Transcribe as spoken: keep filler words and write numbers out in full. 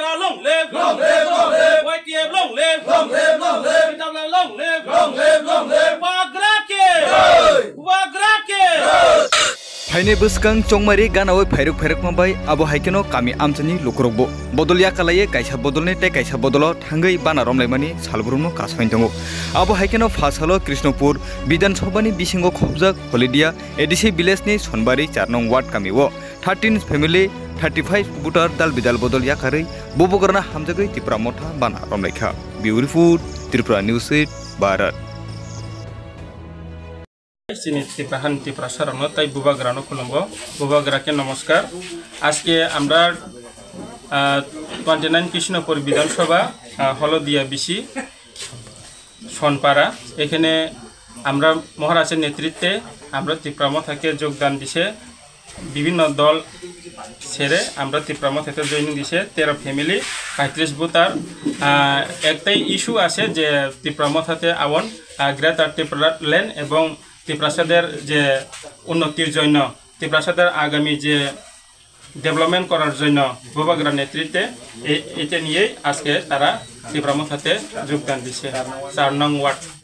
Long live! Long live! Long live! Y T F long live! Long live! Long live! P W long live! Long live! Long live! Bubagra ke! Bubagra ke! Phainai bwskang chongmari ganawi phairuk phairukma bai abo hai kheno kami amchaini lukurokbo bodol yakalaiye kaisa bodolni tei kaisa bodolo thangwi bana romlaimani salbrumno kasawi tongo. Abo hai kheno pha salo Krishnapur Bidhan Sabhani bisingo khobjak Holidia A D C village ni Sonbari char nong ward kamio thirteen family, thirty-five voter dal bidal bodol yakarwi Bubagrano hamjagwi Tipra Motha bana romlaikha. Bureau report, Tripura News eight, Bharat. Chini Tipra han Tiprasarokno tai Bubagrano khulumgo. Bubagra ke namaskar. আজকে আমরা, আহ, twenty nine Krishnapur বিধানসভা, আহ, হলদিয়া বিসি সোনপাড়া, এখানে আমরা মহারাজের নেতৃত্বে আমরা তিপ্রা মথাকে যোগদান দিছে। বিভিন্ন দল ছেড়ে আমরা তিপ্রা মথাতে জয়েনিং দিছে তেরো ফ্যামিলি, পঁয়ত্রিশ ভোটার। আহ, একটাই ইস্যু আছে যে তিপ্রা মথাতে আওয়ান, আহ, গ্রেটার ত্রিপুরা ল্যান্ড এবং তিপ্রাসাদের যে উন্নতির জন্য, তিপ্রাসাদের আগামী যে ডেভেলপমেন্ট করার জন্য বুবাগ্রা নেতৃত্বে এ-, এটা নিয়েই আজকে তারা তিপ্রা মথাতে যোগদান দিছে। চার নং ওয়ার্ড।